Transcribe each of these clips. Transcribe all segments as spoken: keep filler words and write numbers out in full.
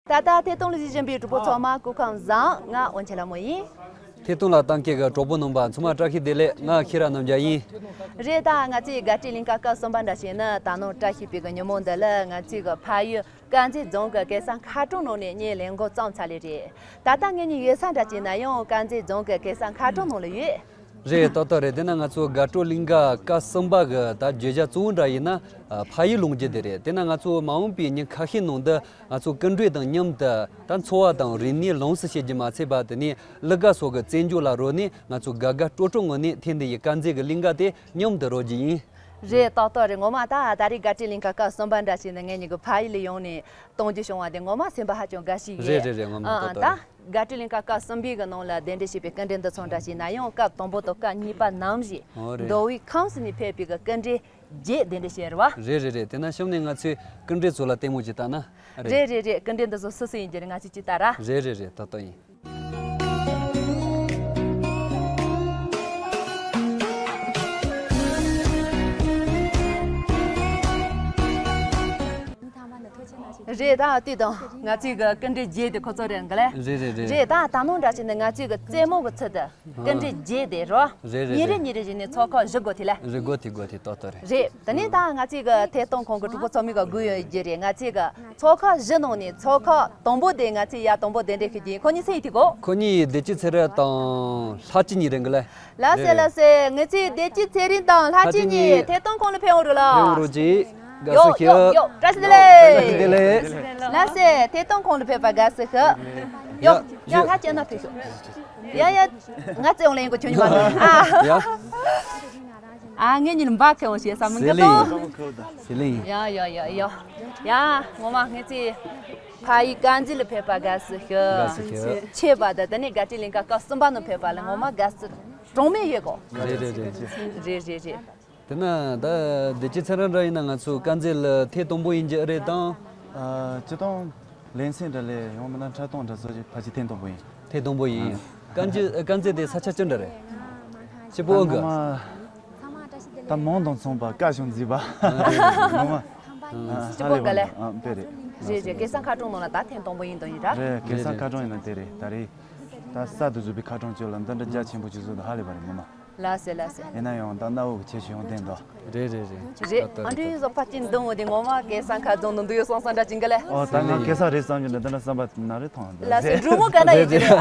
ད་ལྟ་ཐད་གཏོང་ལ་གཟིགས་བཞིན་པའི་གྲོགས་པོ་ཚང་མ་སྐུ་ཁམས་བཟང་། ང་དབོན་ཆེན་ལྷ་མོ་ཡིན། ཐད་གཏོང་ལ་བཏང་མཁན་གྱི་གྲོགས་པོ་རྣམ་པ་ཚང་མ་བཀྲ་ཤིས་བདེ་ལེགས། ང་ཤེས་རབ་རྣམ་རྒྱལ་ཡིན། རེད། ད་ང་ཚོའི་དགའ་སྤྲོའི་གླིང་ག་སྐབས་གསུམ་པ་འདྲ་བྱས་ན། ད་ནངས་བཀྲ་ཤིས་པའི་གི་ཉིན་མོ་འདི་ལ་ང་ཚོའི་གི་ཕ་ཡུལ་དཀར་མཛེས་རྫོང་གི་གེ་སར་མཁར་གྲོང་ནང་ནས་ངས་ལས་འགོ་བརྩམས་ཚར་ལེ་རེད། ད་ལྟ་ངེད་གཉིས་ཡོད་ས་འདྲ་བྱས་ན་ཡང་དཀར་མཛེས་རྫོང་གི་གེ་སར་མཁར་གྲོང་ནང་ལ་ཡོད། རེད། ཏག་ཏག་རེད། དེ་ན་ང་ཚོ་དགའ་སྤྲོའི་གླིང་ག་སྐབས་གསུམ་པ་གི་ད་བརྗོད་བྱ་གཙོ་བོ་འདྲ་ཡིན་ན། ཨ། ཕ་ཡུལ་ལོངས་རྒྱུ་དེ་རེད། དེ་ན་ང་ཚོ་མ་འོངས་པའི་ཉིན་ཁ་ཤས་ནང་དུ་ང་ཚོ་སྐུ་མགྲོན་དང་མཉམ་དུ་ད་འཚོ་བ་དང་རིག་གནས་ལོངས་སུ་སྤྱོད་རྒྱུ་མ་ཚད་པ། དེ་ནས་གླུ་གར་སོགས་ཀྱི་རྩེད་འཇོ་ལ་རོལ་ནས། ང་ཚོ་དགའ་དགའ་སྤྲོ་སྤྲོའི་ངང་ནས་ཐེངས་འདི་ཡི་དཀར་མཛེས་ཀྱི་གླིང་ག་དེ་མཉམ་དུ་རོལ་རྒྱུ་ཡིན། རེད། ཏག་ཏག་རེད། ངོ་མ་ད་ད་རེས་དགའ་སྤྲོའི་གླིང་ག་སྐབས་གསུམ་པ་འདྲ་བྱས་ན་ངེད་གཉིས་ཀྱི་ཕ་ཡུལ་ལ་ཡོང་ནས་གཏོང་རྒྱུ་བྱུང་བ་དེ་ངོ་མ་སེམས་པ་ཧ་ཅང་དགའ་ཞིག་རེད། རེད་རེད། ངོ་མ་ཨ། ཏག་ཏག་ད་རེད། དགའ་སྤྲོའི་གླིང་ག་སྐབས་གསུམ་པའི་གི་ནང་ལ་གདན་འདྲེན་བྱས་པའི་སྐུ་མགྲོན་འདི་ཚོ་འདྲ་བྱས་ན་ཡང་སྐབས་དང་པོ་དང་སྐབས་གཉིས་པ་ནང་བཞིན། ཨོ་རེད། མདོ་དབུས་ཁམས་གསུམ་ནས་ཕེབས་པའི་གི་སྐུ་མགྲོན་བརྒྱད་གདན་འདྲེན་བྱས་རེད་བ། རེད་རེད་རེད། དེ་ན་གཤམ་ནས་ང་ཚོས་སྐུ་མགྲོན་ཚོ་ལ་ལྟད་མོ་ཅིག་བལྟས་ན་རེད། རེད་རེད་རེད། སྐུ་མགྲོན་འདི་ཚོ་སུ་སུ་ཡིན་རྒྱུ་རེད། ང་ཚོས་ཅིག་ལྟ་ར། རེད་རེད་རེད། ཏག་ཏག་ཡིན། རེད། ད་དུས་དང་ང་ཚོའི་གི་སྐུ་མགྲོན་བརྒྱད་དེ་ཁོ་ཚོ་རེད་འགའ་ལེ། རེད་རེད་རེད། རེད། ད་ད་ནངས་འདྲ་བྱས་ན་ང་ཚོའི་གི་རྩེད་མོ་གི་ཚུལ་དུ་སྐུ་མགྲོན་བརྒྱད་དེ་རོ། རེད་རེད་ཉིན་རེ་རེད། ཉིན་རེ་བྱས་ནས་ཚོགས་ཁག་བཞི་དགོས་ཐེ་ལེ། རེད། དགོས་ཐེ་དགོས་ཐེ། ཏག་ཏག་རེད། རེད། དེ་ནས་ད་ང་ཚོའི་གི་ཐད་གཏོང་ཁང་གི་གྲོགས་པོ་ཚང་མས་གི་སྒུག་ཡོད་རྒྱུ་རེད། ང་ཚོའི་གི་ཚོགས་ཁག་བཞི་ནང་ནས་ཚོགས་ཁག་དང་པོ་དེ་ང་ཚོས་ཡར་དང་པོ་གདན་འདྲེན་ཞུ་རྒྱུ་ཡིན། ཁོ་གཉིས་སུ་ཡིན་ཐུབ་གོ། ཁོ་གཉིས་བདེ་སྐྱིད་ཚེ་རིང་དང་ལྷ་སྐྱིད་གཉིས་རེད་འགའ་ལེ། ལགས་སེ། རེད་རེད། ལགས་སེ། ང་ཚོའི་བདེ་སྐྱིད་ཚེ་རིང་དང་ལྷ་སྐྱིད་གཉིས་ཐད་གཏོང་ཁང་ལ་ཕེབས་འོང་རོགས་ལ། ཕེབས་འོང་རོགས་གྱིས། དགའ་བསུ་ཞུ། ཡོ་ཡོ། བཀྲ་ཤིས་བདེ་ལེགས། བཀྲ་ཤིས་བདེ་ལེགས། ལགས་སེ། ཐད་གཏོང་ཁང་ལ་ཕེབས་པར་དགའ་བསུ་ཞུ། ཡོ་ཡ་ཡ། ལྷ་སྐྱིད་ན་ཕེབས་ཤོག། ཡ་ཡ། ང་རྩེད་འོང་ལ་ཡིན་གོ། ཁྱོད་གཉིས་མ་ནོར་ཨ། ཡ། ཨ། ངེད་གཉིས་ལ་འབག་ཁེལ་འོང་ཞེས་བསམ་མི་དགོས་དོ། ཟི་ལིང་། ཟི་ལིང་། ཡ་ཡ་ཡ་ཡ། ཡ། ངོ་མ་ང་ཚོའི་ཕ་ཡུལ་དཀར་མཛེས་ལ་ཕེབས་པར་དགའ་བསུ་ཞུ། དགའ་བསུ་ཞུ། ཆེ་བ་དང་དེ་ནས་དགའ་སྤྲོའི་གླིང་ག་སྐབས་གསུམ་པ་ནང་ཕེབས་པ་ལ་ངོ་མ་དགའ་བསུ་གྲངས་མེད་ཡོད་གོ། རེད་རེད་རེད། རེད་རེད་རེད། དེ་ན་ད་བདེ་སྐྱིད་ཚེ་རིང་འདྲ་ཡིན་ན་ང་ཚོ་དཀར་མཛེས་ལ་ཐེངས་དང་པོ་ཡིན་རྒྱུ་རེད་དམ། ཨ། སྤྱིར་བཏང་ལེ་ཚན་འདྲ་ལས་ཡང་མིན་ན་འཁྲབ་སྟོན་འདྲ་བཟོ་རྒྱུ་ཕལ་ཆེར་ཐེངས་དང་པོ་ཡིན། ཐེངས་དང་པོ་ཡིན། ཨ། དཀར་མཛེས། དཀར་མཛེས་དེ་ས་ཆ་ཅི་འདྲ་རེད། སྐྱིད་པོ་ཨང་གི། ད་མང་དང་མཚུངས་པ། དཀར་ཞིང་མཛེས་པ། ངོ་མ། ཨ། སྐྱིད་པོ་ཨང་གི་ལེ། ཨ། དཔེ་རེད། རེད་རེད། གེ་སར་མཁར་གྲོང་ནང་ལ་ད་ཐེངས་དང་པོ་ཡིན་དང་ཡིན་ར། རེད། གེ་སར་མཁར་གྲོང་ཡིན་ན་དེ་རེད། ད་རེས་ད་གསར་དུ་བཟོས་པའི་མཁར་གྲོང་བཅས་ལ་འདི་འདྲ་རྒྱ་ཆེན་པོ་ཅིག་བཟོས་འདུག་ཧ་ལས་པ་རེད། ངོ་མ། ལགས་སེ་ལགས་སེ། ཡིན་ན་ཡང་ད་གནའ་བོའི་ཁྱད་ཆོས་ཡང་ལྡན་འདུག་རེད་རེད་རེད། རེད། ཨ་འདྲའི་བཟོ་ཕ་ཅིན་འདུག་འོ་དེ་ངོ་མ་གེ་སར་མཁར་རྫོང་ནང་འདུག་ཡོད་སོང་སོང་འདྲ་ཅིག་གི་ལེ། ཨོ། ད་ང་གེ་སར་རེད་བསམ་གྱི་འདུག་འདི་འདྲ་བསམ་པ་ན་རེ་ཐོང་འདུག་ལགས་སེ། འབྲུག་མོ་ག་ན་ཡོད་ཀྱི་རེད།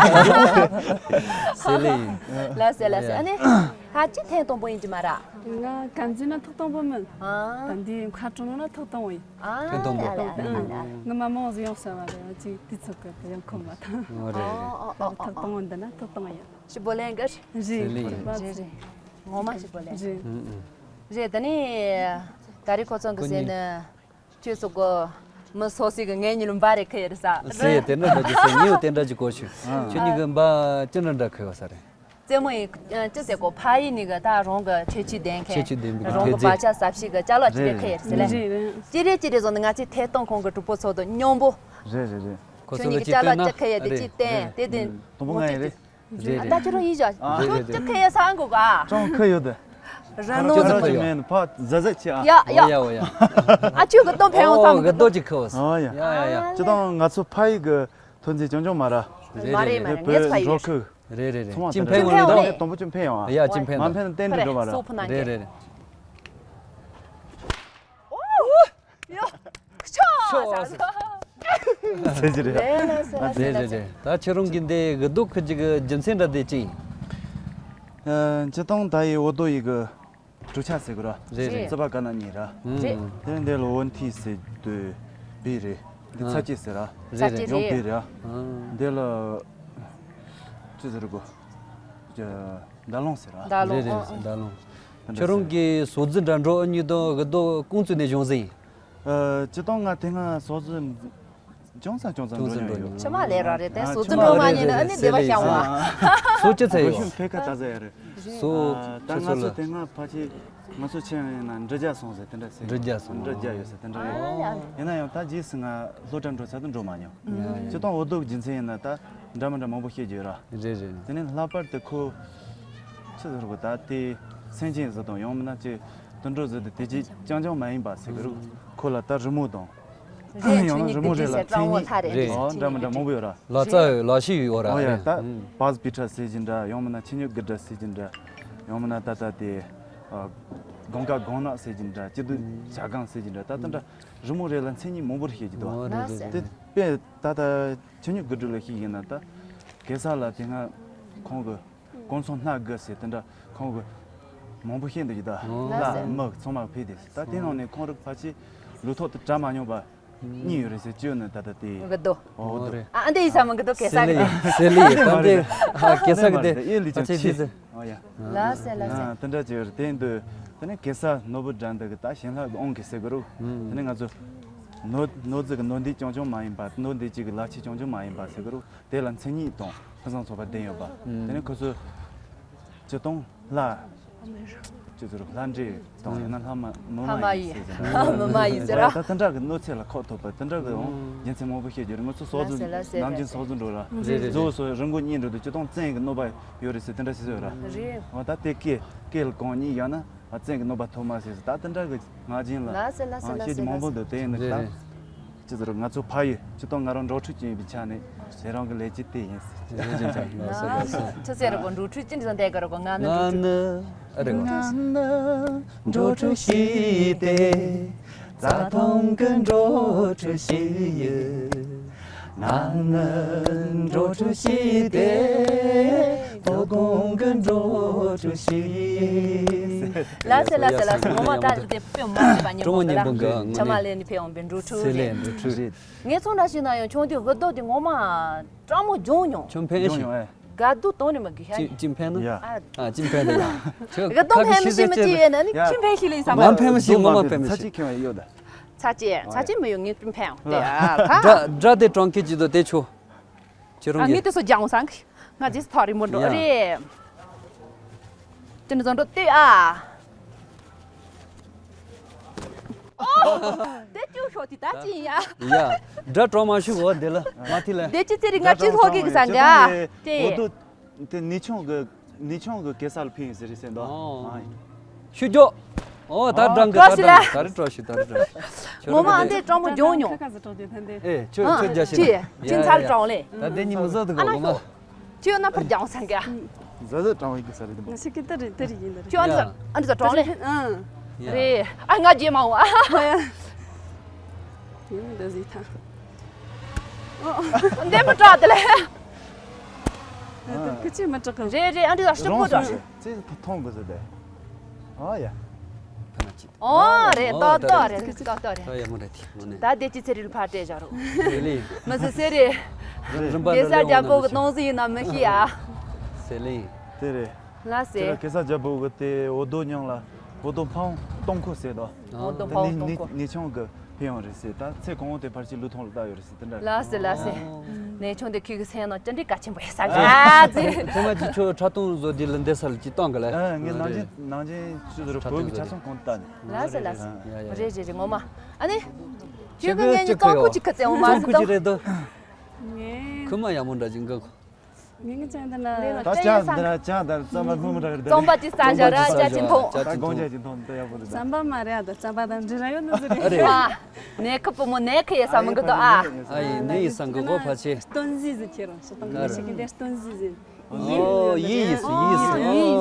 ཟི་ལིང་། ལགས་སེ་ལགས་སེ། ཨ་ནི་ཕ་ཅིན་ཐེངས་དང་པོ་ཡིན་གྱི་མ་ར། ང་དཀར་མཛེས་ན་ཐོག་དང་པོ་མིན། ཨ། ད་འདི་མཁར་གྲོང་ན་ཐོག་དང་པོ་ཡིན། ཨ། ཐེངས་དང་པོ། ཨ་ལ་ལ་ལ། ང་མ་མང་ཟིག་ཡོང་ས་མ་རེད། ཅིག་དུས་ཚོད་ཀྱི་ཡང་ཁོམ་མ་ཐང་། ཨོ་རེད་རེད། ཨོ་ཨོ་ཨོ། ཐོག་དང་པོ་འདི་ན་ཐོག་དང་པོ་ཡིན། ཞིག་པོ་ལེན་གི། རེད། ཟི་ལིང་། རེད་རེད། ངོ་མ་ཞིག་པོ་ལེན། རེད། ཨུ་ཨུ། རེད། ད་ནི་ད་རེས་ཁོ་ཚོ་གི་ཟེར་ནི། ཁྱོད་ཚོ་གོ་མི་སོ་སི་གི་ངའི་ཉིན་འབའ་རེ་ཁེ་ཡེར་ས་ཟེར་དེ་འདྲ་འདྲ་ཅིག་ཟེར། ངས་དེ་འདྲ་ཅིག་གོ་ཤུ། ཨ། ཁྱོད་གཉིས་ཀྱི་འབའ་ཅི་འདྲ་འདྲ་ཁེ་བ་ས་རེད། རྩེད་མོ་ཡིན། ཅི་ཟེར་གོ། ཕ་ཡི་ནི་གི་ད་རང་གི་ཁྱད་ཆོས་ལྡན་མཁན། ཁྱད་ཆོས་ལྡན་པའི་རང་གི་ཐོན་བར་ཆ་ཟབ་ཞིག་གི་ཅ་ལག་ཅི་རེད་ཁེ་ཡེར་ཟེར་ལེ། རེད་རེད། ཅི་རེད་ཅི་རེད་བཟོ་ནི་ང་ཚོའི་ཐད་གཏོང་ཁང་གི་གྲོགས་པོ་ཚོ་དང་མཉམ་པོ། རེད་རེད་རེད། ཁོ་ཚོ་ལ་ཅི་སྟོན་ན། ཁྱོད་གཉིས་ཀྱི་ཅ་ལག་ཅི་ཁེ་ཡེར་དེ་ཅི་སྟོན་དེ་དེ། དང་པོ་ང་ཡིན་རེད། རེད་རེད། ད་ཁྱོད་རང་ཡིན་ཞག་ཨ། ཁྱོད་ཅི་ཁེ་ཡེར་ས་འགོ་ག་ཅང་ཁེ་ཡོད་དེ། ར་ནོ་ཅང་ཁེ་ཡོད། མེད་ཕ་ཛ་ཛ་ཆེ་ཨ། ཡ་ཡ། ཡ་ཡ་ཡ། ཨ་ཁྱོད་གི་སྟོན་ཕན་ཡོང་ས་འགོ་ག་གི་སྟོན་ཅི་ཁེ་བ་ས། ཨ་ཡ། ཡ་ཡ་ཡ། ཅི་དང་ང་ཚོ་ཕ་ཡི་གི་ཐོན་རྫས་ཅང་ཅང་མ་ར། རེད་མ་རེད་རེད། མ་རེད། ངས་ཕ་ཡི་རེད་རེད་རེད། ཅིན་ཕན་ཡོང་ནི་དང་། དང་པོ་ཅིན་ཕན་ཡོང་ཨ། ཡ་ཅིན་ཕན་ཡོང་། མ་ཕན་ན་ཏན་ཏན་འགྲོ་མ་ར། རེད་རེད་རེད། ཡོ། ཆོ། ཟེར་གྱི་རེད། རེད་རེད་རེད། ད་ཁྱེད་རང་གི་འདི་འུར་རྡོ་ཁུར་རྒྱུ་གི་རྒྱུ་མཚན་འདྲ་དེ་ཅི་ཡིན། ཨ། སྤྱིར་བཏང་ད་ཡི་འུར་རྡོ་ཡི་གི་གྲུ་ཆ་ཟེར་གི་ར། རེད་རེད། རྩིག་པ་དཀར་ནག་གཉིས་ར། རེད། དེ་འདི་ལ་འོ་ཐི་ཟེར་དུས་བི་རེད། འདི་ཨ། ཚ་སྐྱི་ཟེར་ར། ཚ་སྐྱི་ཡང་རེད། བི་རེད་ཨ། ཨ། འདི་ལ་ཅི་ཟེར་དགོས། ཅི། མདའ་ལོང་ཟེར་ར། མདའ་ལོང་། རེད་རེད། ཨ། མདའ་ལོང་། དེ་འདྲ་ཁྱོད་རང་གི་ཟོག་རྫི་འདྲ་འགྲོ་ཨ་གཉིས་དང་འུར་རྡོ་གོང་ཚོད་ནས་གཞུང་ཟིན། ཨ། སྤྱིར་བཏང་ང་དེ་སྔ་ཟོག་རྫི་ཅུང་ཙམ་ཅུང་ཙམ་འགྲོ་མྱོང་། ཕྱི་མ་ལས་ར་རེད་དེ། ཨ། ཟོག་རྫི་འགྲོ་མ་ཉན་ནི་ཨ་ནི་སྡེ་བ་ཤང་བ། ཟོག་ཅི་ཚ་ཡོད། ཕེ་ཁ་ད་ཟ་ཡ་རེད། ཟོག་ཨ། ད་ང་ཚོ་དེ་སྔ་ཕལ་ཆེར་ང་ཚོ་ཆེན་ཡིན་ན་འབྲི་རྒྱ་སོང་ཟེར་དེ་འདྲ་ཟེར། འབྲི་རྒྱ་སོང་། འབྲི་རྒྱ་ཡོད་ཟེར་དེ་འདྲ་རེད། ཡིན་ན་ཡང་ད་རྗེས་སུ་ང་སློབ་གྲྭ་འགྲོ་ཚར་དུས་འགྲོ་མ་མྱོང་། ཡ་ཡ། སྤྱིར་བཏང་འུར་རྡོ་གི་རྒྱུ་མཚན་ཡིན་ན་ད་འདྲ་མི་འདྲ་མང་པོ་བཤད་རྒྱུ་ཡོད་ར། རེད་རེད་རེད། དེ་ནས་ལྷག་པར་དུ་ཁོ་ཆི་ཟེར་དགོས། ད་དེ་སེམས་ཅན་ཟེར་དང་ཡང་མིན་ན་ཅི་དུད་འགྲོ་ཟེར་དེ་དེ་ཅི་རྐྱང་རྐྱང་མ་ཡིན་པ་ཟེར་གི་རུ། ཁོ་ལ་ད་རི་མོ་དང་། རེད། ཡང་ན་རི་མོ་རེ་ལ་མཚན་ཉིད་རེད། ཨོ་འདྲ་མི་འདྲ་མང་པོ་ཡོད་ར། ལ་རྩ་ཡོད། ལ་ཤི་ཡོད་ར། ཨོ་ཡ། རེད། ད་ཨུམ། པཱས་པི་ཁྲ་ཟེར་གྱིན་འདྲ། ཡང་མིན་ན་ཆི་ཉི་གི་འདྲ་ཟེར་གྱིན་འདྲ། ཡང་མིན་ན་ད་ལྟ་དེ་ཨ་གང་ག་གང་ན་ཟེར་གྱིན་འདྲ། སྐྱིད་སྡུག་བྱ་གང་ཟེར་གྱིན་འདྲ། ད་ད་འདྲ་རི་མོ་རེ་ལ་མཚན་ཉིད་མང་པོ་རེ་བཤད་ཀྱི་འདུག་བ། ཨོ་རེད་རེད། དེ་རེད། དཔེ་ད་ལྟ་ཆི་ཉི་གི་འདྲ་ལ་ཤི་ཡིན་ན། ད་གེ་སར་ལ་དེ་སྔ་ཁོང་གི་ཀུན་མཚང་སྣ་དགུ་ཟེར་དེ་འདྲ་ཁོང་གི་མང་པོ་བཤད་འདུག་གི། ད་ཨོ། ལྷ་མི་ཚང་མ་ཕེབས་ཏེ། ད་དེ་ནང་ནས་ཁོང་རང་ཕལ་ཆེར་ལུས་ཐོག་ཏུ་གྲ་མ་མྱོང་པ་གཉིས་ཡོད་རེད་ཟེར། གཅིག་ནི་ད་ལྟ་དེ་འགི་རྡོ། ཨོ་རེད། ཨ་འདི་ཡིན་ས་མི་འགི་རྡོ་གེ་སར་གི་རེད། སེ་ལི་ད་འདི་ཨ་གེ་སར་གི་དེ་ཨེ་ལི་ཕལ་ཆེར་ཆི་ཟེར། ཨོ་ཡ། ལ་སེ་ལ་སེ། ཨ་དེ་འདྲ་ཅིག་ཡོད་རེད། དེ་འདུག་དེ་ནས་གེ་སར་ནོར་བུ་འདྲ་འདུག་གི། ད་ཞིང་ལྷ་གི་དབང་གིས་ཟེར་གི་རུ། དེ་ནས་ང་ཚོ་ནོར་ནོར་རྫི་གི་ནོར་འདི་རྐྱང་རྐྱང་མ་ཡིན་པ། ནོར་འདི་གཅིག་གི་ལ་ཆེ་རྐྱང་རྐྱང་མ་ཡིན་པ་ཟེར་གི་རུ། དེ་ལ་མཚན་ཉིད་དང་ཕུན་སུམ་ཚོགས་པ་ལྡན་ཡོད་པ། དེ་ནས་ཁོ་ཚོ་སྤྱིར་བཏང་ལྷ། སྤྱི་ཟུར་ལྷ་འདྲེ་དང་ཡང་ན་ལྷ་མ་མི་མ་ཡིན་ཟེར་ཟེར། མི་མ་ཡིན་ཟེར་ར། ད་དེ་འདྲ་གི་གནོད་འཚེ་ལ་ཁག་ཐུག་པ་དེ་འདྲ་གི་ཡང་རྒྱུ་མཚན་མང་པོ་བཤད་རྒྱུ་རེད། ང་ཚོ་ཟོག་རྫུ་ལ་ཟེར་ནམ་རྒྱུན་ཟོག་རྫུ་འགྲོ་ར། རེད་རེད། རྫུ་བོ་སོགས་རི་མགོ་གཉིས་འགྲོ་དུས་སྤྱིར་བཏང་བཙན་གི་གནོད་པ་ཡོད་རེད་ཟེར་དེ་འདྲ་ཞིག་ཟེར་ར། རེད། འོ་ད་དེ་སྐེ་སྐེ་ལ་གང་གཉིས་ཡང་ན་བཙན་གི་གནོད་པ་ཐོབ་མ་ཟེར་ཟེར། ད་དེ་འདྲ་གི་ང་རྒྱུན་ལ་ལ་ཟེར་ལ་ཟེར་ལ་ཟེར་ཞེས་ཀྱི་མང་པོ་འདུག་དེ་ཡིན་ན་རེད་ད། རེད། ཅི་ཟེར་ང་ཚོ་ཕ་ཡུལ་སྤྱིར་བཏང་ང་རང་འབྲོག་ཕྲུག་ཅིག་ཡིན་པའི་ཆ་ནས་དེ་རང་གི་ལས་ཀྱི་དེ་ཡིན་ཟེར། ལ་ཟེར་ལ་ཟེར། ཆི་ཟེར་ར་གོ། འབྲོག་ཕྲུག་ཅི་འདྲ་བསྡད་ག་ར་གོ། ང་ནི་ང་འབྲོག་ཕྲུག་ནི་ཨ་རེ་གོ། ང་ནི་འབྲོག་ཕྲུག་ཞིག་སྟེ། རྩྭ་ཐང་གི་འབྲོག་ཕྲུག་ཞིག་ཡིན། ང་ནི་འབྲོག་ཕྲུག་ཞིག་སྟེ། དོ་དགོང་གི་འབྲོག་ཕྲུག་ཞིག་ཡིན། ལ་ཟེར་ལ་ཟེར་ལ་ཟེར། ངོ་མ་ད་ལྟ་དེ་དཔེ་མ་སྲིད་པ་སྙན་པོ་འདུག་ལ། ཇོ་མོ་སྙན་པོ་འགའ་ངོ་ནས། ཆ་མ་ལེན་ནས་ཕེབས་འོང་པའི་འབྲོག་ཕྲུག་ཟེར་ལེ་རེད། འབྲོག་ཕྲུག་རེད། ངས་ཚོང་འདྲ་ཞིག་ན་ཡང་ཆུང་དུས་འུར་རྡོ་དེ་ངོ་མ་སྤྲང་མོ་སྦྱོང་མྱོང་། ཁྱོད་ཕན་ཨེ་བྱུང་། དགའ་སྡུག་གཏོང་ནས་མ་གི་ཤ་ཅི་ནི། ཅི་ཕན་ན། ཡ། ཨ་ཅི་ཕན་ན་ཡ། ཁྱོད་འུར་རྡོ་ཕན་མི་ཤེས་མི་ཅི་ཡོད་ན་ནི་ཡ། ཅི་ཕན་ཤེས་ལ་ཡིན་ས་མ། ང་ཕན་མི་ཤེས། ངོ་མ་ཕན་མི་ཤེས། ཚ་ཅི་ཁྱོད་ཡོད་ད། ཚ་ཅི་ཚ་ཅི་མི་ཡོད། ངས་ཅི་ཕན་ཡོང་དེ་ཨ་ཁ། དགྲ་དགྲ་དེ་སྤྲང་ཁྱེད་ཀྱི་དོ་དེ་ཆོ། ཁྱེད་རང་ཨ་ངས་གི་དེ་སོ་རྒྱང་སང་གི། ང་རྗེས་ཐག་རིང་མོ་འགྲོ་ཡ། རེད། དེ་ནི་བཟང་འགྲོ་ལྟོས་ཨ། ཨོ། དེ་ཅུ་ཤོག་དེ་ད་ཅི་ཡིན་ཡ། ཡ། དགྲ་གྲོགས་མ་ཞུ་གོ་འདི་ལ་མ་ཐི་ལ། དེ་ཅི་ཚེ་རིང་ང་ཅི་ཧོ་གི་གི་སང་ག་ཨ། དེ། འོ་དོ། དེ་ནི་ཆུང་གི་ནི་ཆུང་གི་གེ་སར་ལ་ཕིན་ཟེར་རེད་ཟེར་འདུག་ཨོ། ཨ། ཤུ་ཇོ། ཨོ་ད་ཨོ། འགྲང་གི་བཀྲ་ཤིས་ལ། ད་རི་བཀྲ་ཤིས། ད་རི་བཀྲ་ཤིས། ངོ་མ་ཨ་འདི་སྤྲང་པོ་སྦྱོང་མྱོང་། ཁ་ཁ་ཟི་སྤྲང་དེ་ཐན་དེ། ཨེ་ཁྱོད་ཨ། ཁྱོད་རྒྱ་ཤི་ཅི། ན། ཅི་ཡ་ཚར་ཡ་ཡ། སྤྲང་ལེ། ད་དེ་གཉིས་མི་བཟོ་འདུག་ཨ་གོ་ན་ངོ་མ། ཁྱོད་ཁྱོད་ན་ཕར་རྒྱང་སང་ག་ཨ། ཟ་ཟ་སྤྲང་བའི་གི་ས་རེད་དེ་མ། ང་ཞིག་གི་ཏི་རི་ཏི་རི་ཡིན་ད་རེད། ཁྱོད་ཨ་འདི་ཡ། ཨ་འདི་ཚ་སྤྲང་ལེ། ཨང་། ཡ། རེད། ཨ་ང་རྗེས་མ་འོ་ཨ། ཡིན་འདི་ཟིག་ཐང་། འདི་མི་སྤྲང་དེ་ལེ། ཁི་ཅི་མི་སྤྲང་གི། རེད་རེད། ཨ་འདི་ཚ་ཤོག་པོ་སྤྲང་། ཚེ་ཐོང་གི་ཟེར་དེ། ཨ་ཡ། ཕ་ན་ཅི། ཨོ་རེད། ཨོ་ཏོག་ཏོག་རེད། ཁི་ཅི་ཏོག་ཏོག་རེད། ད་ཡ་མོ་རེད་དེ་ངོ་ནས། ད་དེ་ཅི་ཚེ་རིལ་ཕར་སྤྲད་བཞག་རོགས། ཟེ་ལིང་། མི་ཟེར་ཟེར་རེད། རིམ་པ་གེ་སར་རྒྱལ་པོ་གི་གནང་ཟིན་ཡིན་ན་མི་ཤེས་ཨ། ཟེ་ལིང་། དེ་རེད། ལ་དེ་ཟེར། ལ་གེ་སར་རྒྱལ་པོ་གི་དེ་འུར་རྡོ་མྱང་ལ་འུར་རྡོ་འཕང་སྟོང་ཁོ་ཟེར་དོ། འུར་རྡོ་འཕང་སྟོང་ཁོ། ནི་ཆུང་གི་ཕེ་ཡོང་རེད་ཟེར། ད་ཚེ་གང་བོ་དེ་ཕར་ཕྱིན་ལུས་ཐོང་ལ་བཏགས་ཡོད་རེད་ཟེར། དེ་འདྲ་རེད། ལ་ཟེར་ལ་ཟེར། ཨོ། ནས་ཆུང་དེ་ཁྱེད་ཀྱི་སེམས་ནང་ཅི་འདྲའི་གལ་ཆེན་པོ་ཡིན་ས་ཨ་ཟེར། ཚང་མ་ཅི་ཁྱོད་ཁྲ་ཏོང་བཟོ་དེ་ལ་འདེད་ས་ལ་ཅི་བཏང་གི་ལ། ཨ་ངས་ནང་ཆེན་ནང་ཆེན་ཅི་ཟེར་བོད་ཀྱི་ཆ་ཚང་གང་ལྟ་ནས། ལ་ཟེར་ལ་ཟེར། ཡ་ཡ་ཡ། རེད་རེད་རེད། ངོ་མ། ཨ་ནི། ཁྱོད་ཀྱི་ངས་ནི་ཙོང་ཁུ་ཅིག་ཁ་ཙེ་འོང་མ་ཙོང་ཟེར་ཁུ་ཅིག་དང་། རེད་དོ། ངས། ཁུ་མ་ཡག་མོ་འདྲ་ཅིག་འགག་གོ། ངས་ངས་ཅང་འདི་ན། ད་ཅང་འདི་ན་ཅང་ད་རྩམ་པ་སྣུམ་རག་རེད། རྩམ་པ་ཅི་ཟ་བཞག་ར་ཅ་ཅི་འཐུང་། ད་དགོང་ཅ་ཅི་འཐུང་ད་ཡག་པོ་རེད་ད། རྩམ་པ་མ་རེད་ཨ། ད་རྩམ་པ་དང་འབྲི་ར་ཡོད་ནི་ཟེར་རེད། ཨ་རེད། ནས་ཁུ་བུ་མོ་ནས་ཁུ་ཡེ་ས་མི་གི་དོ་ཨ། ཨ་ཡེ་ནས་ཡེ་ས་འགག་གོ་ཕ་ཆེ། སྟོན་ཟི་ཟི་ཁྱེད་རང་ཞིག་དང་ཁ་ཤས་ཀྱི་འདི་སྟོན་ཟི་ཟི། ཨོ་ཡེ་ཡེ་སི་ཡེ་སི། ཡེ་ཡེ་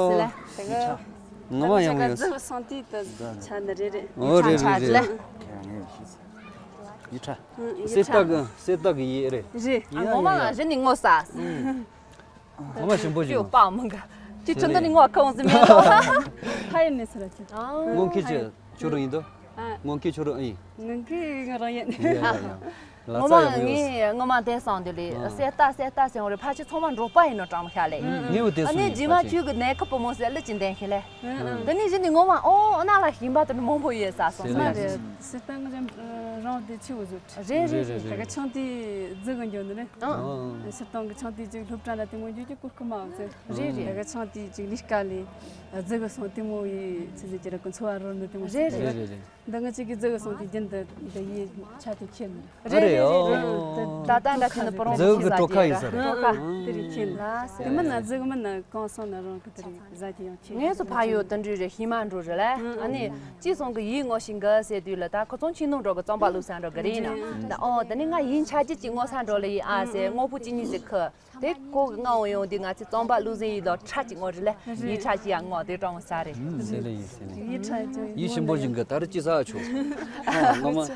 སི་ལ། ངོ་མ་ཡག་མོ་ཡོད། ཟི་བ་སང་ཏི་ད་ཆ་ནི་རེད་རེད། ཨོ་རེད་རེད་རེད། ཡིག་ཆ། ཡིག་ཆ། གསེར་རྟ་གི་གསེར་རྟ་གི་ཡིག་རེད། རེད། ཨ་ངོ་མ་ལ་གཞི་ནས་ངོ་ས། ངོ་མ་ཞིམ་པོ་ཞིག་ཡོད་པ་མང་ག་ཅི་ཁྱོད་འདི་ནས་ངོ་ཁ་འོང་ཟིན་མེད་དོ། ཕ་ཡི་ནས་སུ་ར་ཅི། སྔོན་ཁྱེད་ཀྱི་ཁྱོད་རང་ཡིན་དོ། སྔོན་ཁྱེད་ཁྱོད་རང་ཡིན། སྔོན་ཁྱེད་ང་རང་ཡིན། ཡ་ཡ་ཡ། ལ་ངོ་མ་ཙ་ཡག་པོ་ཡོད། ངས་ངོ་མ་དེ་སང་དེ་ལས་གསེར་རྟ་གསེར་རྟ་ཟེར་བ་རེད། ཕལ་ཆེར་ཚང་མ་འབྲོག་པ་ཡིན་ནོ་གྲངས་མི་ཤ་ལས། ངས་འོ་དེ་ཨ་ནི་སུ་རྗེས་མ་ཁྱོད་ཀྱི་ནས་ཁུ་བུ་མོ་ཟེར་ལི་ཅི་འདན་ཤི་ལས། དེ་ནས་གཞི་ནས་ངོ་མ་ཨོ་ཨ་ན་ལ་ཞིང་པ་དེ་མང་པོ་ཡོད་ས་སོང་ས་རེད། སེ་ཏང་རང་དེ་ཆེ་བོ་བཟོ། རེད་རེད་རེད། ད་ག་ཆང་དེ་རྫི་གི་འགྱོ་ནི་རེད། སེ་ཏང་གི་ཆང་དེ་ཅིག་སློབ་གྲྭ་ལ་དེ་མོ་འགྱོ་རྒྱུ་གོ་སྐུ་མ་བཟོ། རེད་རེད། ད་ག་ཆང་དེ་ཅིག་ལས་ཀ་ལས་རྫི་གི་སོང་དེ་མོ་ཡི་ཚེ་ཚེ་ཅི་ར་གི་འཚོ་བ་རོལ་ནི་དེ་མོ་རེད་རེད། རེད་རེད་རེད། འདི་ང་གཅིག་གིས་ཛི་གི་སོང་དུས་རྒྱུན་དུ་འདི་ཡིས་ཆ་དེ་ཁྱེར་ནི་རེད། རེད་རེད། ཨོ། ད་ལྟ་འདྲ་ཁྱེར་ནི་པོ་རོང་ཛི་གི་སྤྲོ་ཁ་ཡིན་ས་རེད། སྤྲོ་ཁ་དེ་རིགས་ཁྱེར་ནི། ལ་སེ། དེ་མིན་ན་ཛི་གི་མིན་ན་གང་སོང་ན་རང་གི་དེ་རིགས་ཟ་གི་ཡང་ཁྱེར། ངས་སུ་ཕ་ཡོད་དུ་འགྲོ་རེད། ཤི་མ་འགྲོ་རེད་ལ། ཨ་ནི་ཅི་སོང་གི་ཡིས་ངོ་ཤིང་གི་ཟེར་དུས་ལ། ད་ཁོ་ཚོང་ཆི་ནོ་འགྲོ་གི་རྩོམ་པ་ལུགས་སང་འགྲོ་གི་རེད་ན། ད་ཨོ་ད་ནི་ང་ཡིན་ཆ་ཅི་ཅི་ངོ་སང་འགྲོ་ལ་ཡིན་ཨ་ཟེར། དངོས་པོ་ཅི་ཉིད་ཟེར་ཁི། དེ་ཁོ་གི་ང་འོང་ཡོང་དུས་ང་ཚོའི་རྩོམ་པ་ལུགས་ཟིན་ཡིན་ལོ། ཁྲ་ཅིག་ངོ་རེད་ལ། ཡིད་ཁྲ་ཅིག་ཡང་ངོ་དེ་གྲོང་ས་རེད། ཟེར་ལེ་ཡིན་ཟེར་ལེ། ཡིད་ཁྲ་ཅིག་ཡིད་ཞིམ་པོ་བཞིན་གི་ད་རེ་ཅི་ཟ་ཆོག་ཨ་ངོ་མ།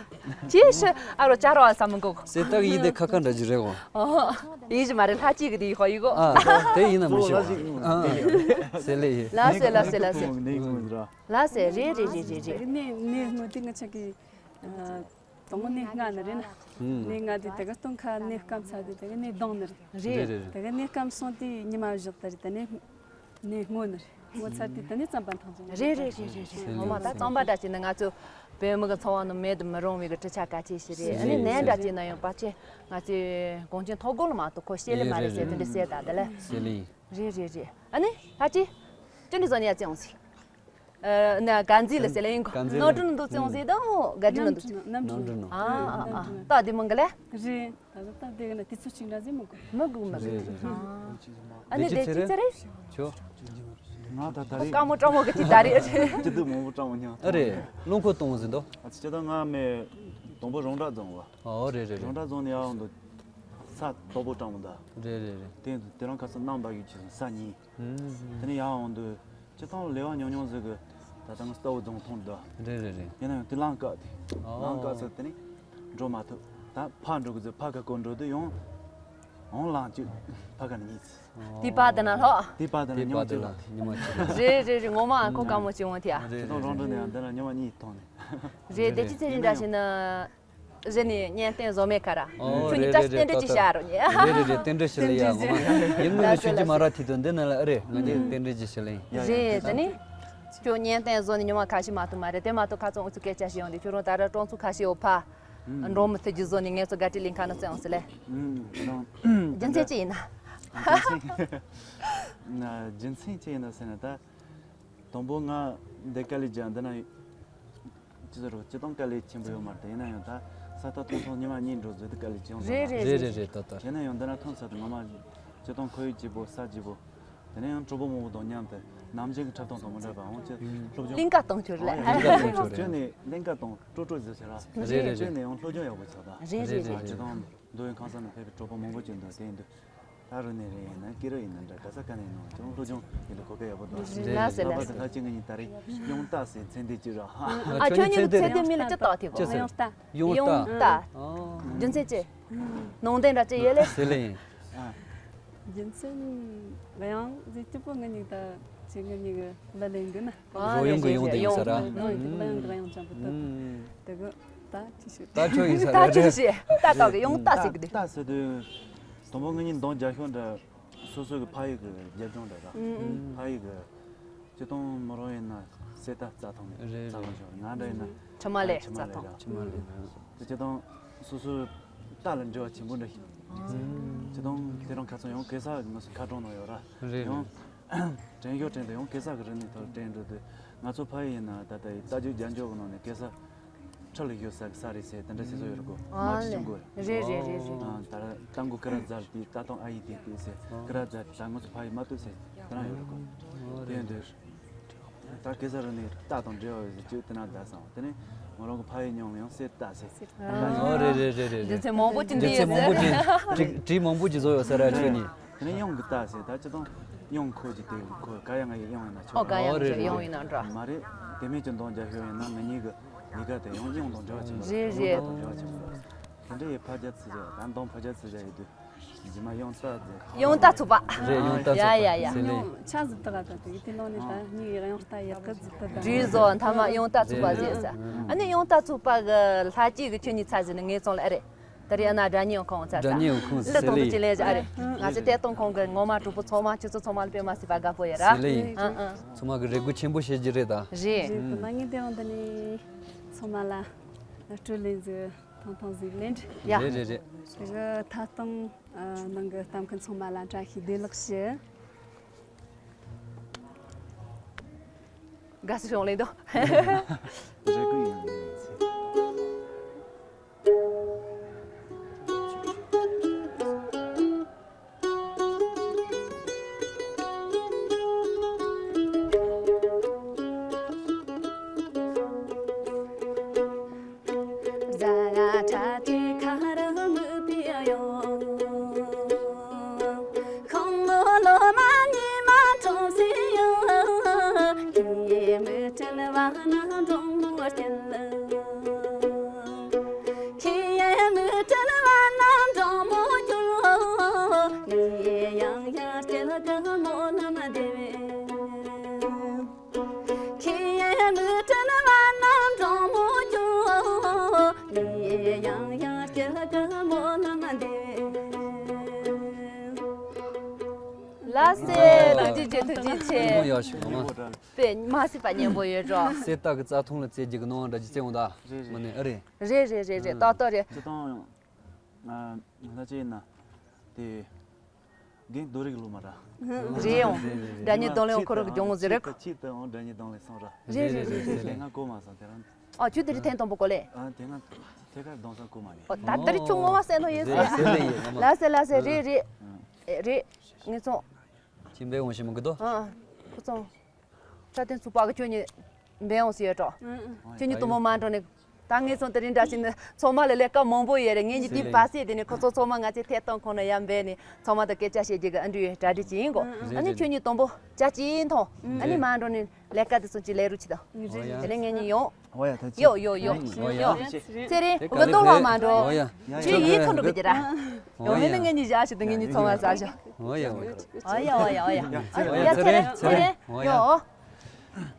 ཅི་ཤི་ཨ་རོ་ཅ་རོ་ཨ་ས་མི་གོ། སེ་ཏག་ཡིད་དེ་ཁ་ཁ་འདྲ་ཅིག་རེད་གོ། ཨོ། ཡིད་ཞིམ་མ་རེད། ལྷ་ཅིག་གི་དེ་ཡིད་ཧོ་ཡིད་གོ། ཨ་དེ་ཡིན་ན་མི་ཤེས་གོ། ཨ་ཟེར་ལེ་ཡིན། ལ་སེ་ལ་སེ་ལ་སེ། ལ་སེ་རེད་རེད་རེད་རེད་རེད། ནས་ནས་ངོ་དེ་ང་ཆ་གི། དང་པོ་ནས་ལྔ་ནི་རེད་ན། ནས་ལྔ་དེ་དེ་ག་སྟོན་ཁ་ནས་སྐམ་ཚར་དུས་དེ་ག་ནས་ལྡང་ནི་རེད། རེད་རེད་རེད། དེ་ག་ནས་སྐམ་སོང་དུས་ཉི་མ་བཞག་ད་རེད། དེ་ནས་ནས་སྔོ་ནི་རེད། སྔོ་ཚར་དུས་དེ་ནས་རྩམ་པ་འཐུང་ཅིང་། རེད་རེད་རེད་རེད་རེད། ངོ་མ་ད་རྩམ་པ་འདྲ་ཅིག་ནི་ང་ཚོ་བོད་མི་གི་འཚོ་བ་ནང་མེད་དུ་མི་རུང་བའི་གི་གྲུ་ཆ་གལ་ཆེ་ཞིག་རེད། ཨ་ནི་ནས་འདྲ་ཅིག་ན་ཡང་ཕལ་ཆེར་ང་ཚོའི་གངས་ཅན་ཐོག་རྒོལ་མ་གཏོགས་ཁོ་ཤེས་ལེ་མ་རེད་ཟེར། དེ་འདྲ་ཟེར་ད་དེ་ལ། ཟེར་ལེ་ཡིན། རེད་རེད་རེད། ཨ་ནི་ཕལ་ཆེར་ཅི་འདྲ་བཟོ་ནས་ཡ་བརྩི་འོང་ཟིག་ཨ་ན་ག་འཛི་ལ་ཟེར་ལེ་ཡིན་གོ། ག་འཛི་ལ། ནོར་འཁྲུལ་འདུག་བརྩི་འོང་ཟིག་དང་ག་འདྲ་འདུག་གནམ་གྲུ་ནང་། ཨ་ཨ་ཨ། ད་དེ་མང་གི་ལེ། རེད། ད་ད་ད་དེ་ག་ན་དུས་ཚོད་ཅིག་འདྲ་ཟིག་མི་དགོས། མི་དགོས་མི་དགོས། རེད་རེད། ཨ་ནི་དེ་ཅི་ཚེ་རེད། ཆོ། ང་ད་ད་རེད། དཀའ་མོ་སྤྲང་མོ་གི་ཅི་ད་རེད། ཅི་འདུག་མང་པོ་སྤྲང་མོ་ཉོ། ཨ་རེད། རླུང་འཁོར་གཏོང་ཟིན་དོ། ཨ་ཅི་ད་ང་མེ་དང་པོ་རོང་བྲག་རྫོང་བ། ཨོ་རེད་རེད་རེད། རོང་བྲག་རྫོང་ནས་ཡར་འོང་དུ་ས་དོག་པོ་སྤྲང་མོ་ད། རེད་རེད་རེད། དེ་དེ་རང་ཁ་སང་གནམ་བབས་ཡོད་ཅིག་ས་ཉིན། དེ་ནས་ཡར་འོང་དུས་སྤྱི་བཏང་ལས་ཀ་ཉུང་ཉུང་ཟིག་གི་ད་ལྟ་ང་རྟའུ་རྫོང་མཐོང་འདུག་རེད་རེད་རེད། ཡིན་ན་ཡང་དེ་ལམ་བཀག་དེ། ཨོ། ལམ་བཀག་ཟེར་དེ་ནས་འགྲོ་མ་ཐུབ། ད་ཕར་འགྲོ་གི་ཟེར་ཕར་ཁ་སྐོར་འགྲོ་དུས་ཡང་འོང་ལངས་བཅུག་ཕར་ཁ་ནས་གཉིད་ཚིག་དེ་བར་དེ་ན་ལྷོ། དེ་བར་དེ་ན་ཉི་མ་གཅིག་ལ། ཉི་མ་གཅིག་ལ། རེད་རེད་རེད། ངོ་མ་ཨ་ཁོ་དཀའ་མོ་ཅིག་འོང་དེ་ཨ། རེད་སྤྱི་བཏང་རེད་རོང་འགྲོ་ནས་ཡང་འདི་ན་ཉི་མ་གཉིས་ཐོན་ནས། རེད། དེ་ཅི་ཚེ་རིང་འདྲ་ཞིག་ན། གཞི་ནས་གཉེན་བསྟེན་བཟོ་མེད་ཁ་ར། ཨོ་ཁྱོད་ནི་རེད་བཀྲ་རེད་རེད། ཤིས་རྟེན་འབྲེལ་ཅིག་བྱ་རོགས་ཉེ། རེད་རེད་རེད། རྟེན་འབྲེལ་ཞིག་ལ་ཡ་ངོ་མ་ཡིན་ངོ་ནས་ཆུ་ཅི་མ་ར་ཐི་དོན་འདི་ན་ལ་ཨ་རེད། ང་ནི་རྟེན་འབྲེལ་ཅིག་ཞིག་ལ་ཡིན། ཡ་ཡ་རེད། དེ་ནི་ཁྱོད་གཉེན་བསྟེན་བཟོ་ནི་ཉི་མ་ཁ་ཤས་མ་གཏོགས་མ་རེད། དེ་མ་གཏོགས་ཁ་ཚང་ཨུ་ཚུགས་སྐད་ཆ་བཤད་ཡོང་དུས་ཁྱོད་རང་ད་ར་གྲོང་ཚོ་ཁ་ཤས་ཡོད་ཕ། འགྲོ་མི་ཐུབ་རྒྱུ་བཟོ་ནི་ངས་ཚོ་ག་ཏི་ལིང་ཁ་ན་བཙན་འོང་ཟེར་ལེ། རྒྱུ་མཚན་ཅི་ཡིན་ན། རྒྱུ་མཚན་ཅི་ཡིན་ན་ཟེར་ན་ད། དང་པོ་ང་འདི་དཀའ་ལས་བརྒྱབ་འདི་ན་ཅི་ཟེར་རོ་སྤྱི་བཏང་དཀའ་ལས་ཆེན་པོ་ཡོད་མ་རེད། ཡིན་ན་ཡང་ད་ས་ཐག་ཐུང་ཐུང་ཉི་མ་གཉིས་འགྲོ་བཟོས་ཏེ་དཀའ་ལས་ཆེན་པོ་རེད་རེད་རེད་རེད། ད་ད་ཡིན་ན་ཡང་འདི་ན་ཐོན་ས་དུ་ངོ་མ་སྤྱི་བཏང་ཁོར་ཡུག་སྐྱིད་པོ་ས་སྐྱིད་པོ། དེ་ནས་ཡང་གྲོགས་པོ་མང་པོ་དང་མཉམ་དུ་ནམ་རྒྱུན་གྱི་འཁྲབ་སྟངས་དང་མི་འདྲ་བ་འོང་ཅི་སློབ་སྦྱོང་གླིང་ག་གཏོང་ཆོག་རེད། གླིང་ག་གཏོང་ཆོག་རེད། ཅི་ནས་གླིང་ག་གཏོང་སྤྲོ་སྤྲོ་ཟེར་ཆ་ར་རེད་རེད་ཅི་རེད། ནས་ཡང་སློབ་སྦྱོང་ཡག་པོ་ཆགས་ད་རེད་རེད་རེད། སྤྱི་བཏང་མདོ་དབུས་ཁམས་གསུམ་ནས་ཕེབས་པའི་གྲོགས་པོ་མང་པོ་ཅིག་འདུག་དེ་ཡིན་དུས། ད་རུ་ནས་རེད་ཡིན་ན་ཀི་རུ་ཡིན་ན་འདྲ་ག་ས་ག་ནས་ཡིན་ནའང་ཅུང་སློབ་སྦྱོང་ཡིན་ལ་གོ་སྐབས་ཡག་པོ་འདུག་རེད་ལ་སེ་ལ་ལྷག་པར་དུ་ལྷ་སྐྱིད་ང་གཉིས་ད་རེས་ཡོང་རྟགས་ཟེར་མཚན་དེ་ཅི་ར་ཧ། ཨ་ཁྱོད་གཉིས་ཀྱི་མཚན་དེ་མི་ལ་ཅི་བཏགས་ཐེབས་གོ་ཡོང་རྟགས། ཡོང་རྟགས། ཡོང་རྟགས། ཨ། རྒྱུ་མཚན་ཅི། ནང་དོན་འདྲ་ཅི་ཡོད་ལེ། ཟེར་ལེ་ཡིན། ཨ། རྒྱུ་མཚན་ཡང་ཟེར་སྐྱིད་པོ་ང་གཉིས་ད་ཅི་ང་གཉིས་ཀྱི་ལ་ལེན་གི་ན། ཨ་རོ་ཡོང་གི་ཡོང་དེ་ཡིན་ས་ར། ཡོང་དེ་ལ་ཡང་དེ་ལ་ཡང་ཅམ་པོ་ད་དེ་གི་ད་ཅི་ཞིག་ད་ཁྱོད་ཡིན་ས་ར། ད་ཅི་ཞིག་ད་ད་གི་ཡོང་རྟགས་ཟེར་གི་དེ། ད་ཟེར་དུས། དང་པོ་ང་གཉིས་གདོང་རྒྱག་ཤོག་འདྲ། སོ་སོ་གི་ཕ་ཡུལ་གི་རྒྱབ་ལྗོངས་འདྲ་ར། ཨུ་ཨུ། ཕ་ཡུལ་གི་སྤྱི་བཏང་མོ་རང་ཡིན་ན་གསེར་རྟ་རྩྭ་ཐང་ནས་རེད་རྩྭ་ཐང་ཞོག་ང་འདྲ་ཡིན་ན་ཁྲི་མ་ལས་ཁྲི་མ་རྩྭ་ལས་ཐང་ར། ཁྲི་མ་ལས་ན། སྤྱི་བཏང་སོ་སོའི་རྟ་ལ་འབྲེལ་བ་ཆེན་པོ་འདྲ་ཞིག་སྤྱི་བཏང་དེ་རིང་ཁ་སང་ཡང་གེ་སར་གི་ང་ཚོ་མཁར་གྲོང་ནང་ཡོད་ར། རེད་ཡང་རེད། དྲན་ཤོག་དྲན་དུ་ཡང་གེ་སར་གི་རིག་གནས་ཐོག་དྲན་འགྲོ་དུས་ང་ཚོ་ཕ་ཡུལ་ཡིན་ན་ད་ལྟ་ཡི་རྟ་རྒྱུག་རྒྱབ་ལྗོངས་གི་ནང་ནས་གེ་སར། ཁྲི་ལ་བཞུགས་ས་གི་ས་རེད་ཟེར་དེ་འདྲ་ཟེར་བཟོ་ཡོད་རེད་གོ། ཨ་མ་ཅི་ལེ། ཅུང་གོ་རེད། རེད་རེད་རེད་རེད། ཨ་ད་ར་རྟ་མགོ་ཀི་ར་རྫ་དེ་རྟ་དང་ཨ་ཡི་དེ་དེ་ཟེར་ཀི་ར་རྫ་ད་ང་ཚོ་ཕ་ཡི་མ་ཏོ་ཟེར་དེ་རང་ཡོད་རེད་གོ། དེ་ཡིན་དུས་ད་གེ་སར་རི་ནས་རྟ་དང་འབྲེལ་བ་ཡོད་ཟེར་ཅིག་དེ་ན་ད་སང་དེ་ནས་ང་རང་གི་ཕ་ཡི་མྱིང་ལ་ཡང་གསེར་རྟ་ཟེར། ཨོ་རེད་རེད་རེད་རེད། རྒྱུ་མཚན་མང་པོ་ཅིག་འདི་རྒྱུ་མཚན་ཡོད་མང་པོ་ཟེར། ཅིག་བྲིས་བྲིས་མང་པོ་ཅིག་བཟོ་ཡོད་ས་ར་ཁྱོད་ནི། དེ་ནས་གཡང་གི་རྟ་ཟེར་ད་སྤྱི་བཏང་གཡང་ཁོ་ཅིག་དེ་ཁོ་ག་ཡང་ང་ཡི་གཡང་ཡིན་ན་ཆོག་ཨོ་ག་ཡང་ཨོ་རེད་ང་རེད། གཡང་ཡིན་ན་འདྲ། མ་རེད། དེ་མིན་གྱི་འདང་རྒྱག་ཤོག་ཡིན་ན་ང་གཉིས་ཀྱི་ལས་ཀ་དེ་ཡང་གཡང་དང་འབྲེལ་བ་ཆེན་པོ་རེད་རེད། གཡང་རྟ་དང་འབྲེལ་བ་ཆེན་པོ་རེད། དེ་འདྲ་ཡི་ཕ་རྒྱ་ཚིག་རྒྱ་ད་འདང་ཕ་རྒྱ་ཚིག་རྒྱ་ཡི་དུས་རྗེས་མ་གཡང་རྟ་ཟེར། གཡང་རྟ་ཚུགས་པ། རེད་གཡང་རྟ་ཡ་ཚུགས་ཡ་ཡ། པ་ཟེར་ནས། ཆ་ཟིག་དག་ད་དུ་ཡི་དེ་ནང་ནས་ད་གཉིས་གཡང་རྟ་ཡག་གི་ཟིག་ད་ད། བྲིས་བཟོ་མཐའ་མ་གཡང་རྟ་ཚུགས་པ་ཟེར་ས། ཨ་ནི་གཡང་རྟ་ཚུགས་པ་གི་ལྷ་སྐྱིད་གི་ཁྱོད་གཉིས་ཚ་ཟེར་ནས་ངའི་ཚོང་ལ་ཨ་རེད། ད་རེས་ཨ་ན་སྒྲ་སྙན་ཁོང་ཚ་ས། སྒྲ་སྙན་ཁོང་ཚ་ལི་ཐོང་དུ་ཅི་ལས་ཨ་རེད། ང་ཚོ་ལྟད་གཏོང་ཁང་གི་ངོ་མ་གྲོགས་པོ་ཚང་མ་ཁྱོད་ཚོ་ཚང་མ་ལ་དཔེ་མ་སྲིད་པ་དགའ་པོ་ཡོད་ར། ཟེར་ལེ་ཡིན། ཨ་ཨ། ཚང་མ་གི་རེ་སྒུག་ཆེན་པོ་བྱེད་ཀྱི་རེད་ད། རེད། རེད་དེ་ན་ངས་དེ་རིང་འདི་ནས་ཚང་མ་ལ་སྤྲོ་ལེན་ཟིག་ཐང་ཐང་ཟིག་ལེན་ཡ། རེད་རེད་རེད། དེ་གི་ཐ་གཏམ་ནང་གི་གཏམ་མཁན་ཚང་མ་ལ་བཀྲ་ཤིས་བདེ་ལེགས་ཞུ། དགའ་བསུ་ཞུ་ལེ་འདུག་རེ་སྐུལ་ཡིན་ཚེ། ལགས་སེ། ཐུགས་རྗེ་ཆེ། ཐུགས་རྗེ་ཆེ། ཡག་ཤོས་མ། དཔེ་མ་སྲིད་པ་སྙན་པོ་ཡོད་འགྲོ། གསེར་རྟ་གི་རྩྭ་ཐང་ལ་རྩེ་རྒྱུ་གི་སྣང་བ་འདྲ་ཅིག་སྟེར་འོང་ད། རེད་རེད། མ་ནི་ཨེ་རེད། རེད་རེད་རེད་རེད། ཏག་ཏག་རེད། སྤྱིར་བཏང་ང་ང་ལ་ཅི་ཡིན་ན་དེ་རྒན་རྡོ་རིག་ལོ་མ་ར། རེད་འོང་། སྒྲ་སྙན་གདོང་ལེན་འོང་ཁོ་རང་གི་ལྗོངས་མོ་ཟེར་རེད། ཆེད་དུ་འོང་སྒྲ་སྙན་གདོང་ལེན་སོང་ར། རེད་རེད་རེད་རེད། དེ་ང་གོ་མ་སོང་དེ་རང་། ཨ་ཁྱོད་དེ་རིང་ཐེངས་དང་པོ་གོ་ལེ། ཨ་དེ་ང་ཐད་ཀར་གདོང་ས་གོ་མ་རེད། ཨོ་ད་དེ་རིང་ཁྱོད་ངོ་མ་གསལ་ནོ་ཡིན་ཟེར། ལགས་སེ་ལགས་སེ། རེད་རེད། རེད། ངེད་ཚང་། ཁྱིམ་པའི་འོང་ཞིག་མི་དགོས་དོ། ཨ་ཁོ་ཚང་། ཁྲ་ཏན་ཚུགས་པ་གི་ཁྱོད་ཉིད་འབད་འོང་ཟེར་ཡོད་འགྲོ། ཁྱོད་ཉིད་དུ་མོ་མ་འགྲོ་ནས་ད་ངེད་ཚང་དེ་རིང་འདྲ་ཞིག་ནི་ཚང་མ་ལ་ལས་ཀ་མང་པོ་ཡོད་རེད། ངེད་ཉིད་དེའི་བ་སེ་དེ་ནས་ཁོ་ཚོ་ཚང་མ་ང་ཚོའི་ཐད་གཏོང་ཁང་ནས་ཡར་འབད་ནས་ཚང་མ་དང་སྐད་ཆ་བཤད་རྒྱུ་གི་ཨ་འདྲ་ཡོད་གྲ་སྒྲིག་ཅིག་ཡིན་གོ། ཨ་ནི་ཁྱོད་ཉིད་དུ་མོ་ཅག་ཅིག་མཐོང་། ཨ་ནི་མ་འགྲོ་ནས་ལས་ཀ་དེ་ཚོ་ཅིག་ལས་རུ་ཅིག་དང་། དེ་ནས་ངེད་ཉིད་ཡོང་། ཡོ་ཡོ་ཡོ་ཡོ། ཚེ་རིང་འོ་ག་ཏོ་ལ་མ་འགྲོ། ཁྱོད་ཡིད་ཁ་འགྲོ་གི་ཅི་ར། ཡོ་མེད་ན་ངེད་ཉིད་བཞག་ཞིག་དང་ངེད་ཉིད་ཚང་མ་ཟ་ཞོ། འོ་ཡ་འོ་ཡ། འོ་ཡ་འོ་ཡ་འོ་ཡ། ཡ་ཚེ་རིང་ཚེ་རིང་ཡོ།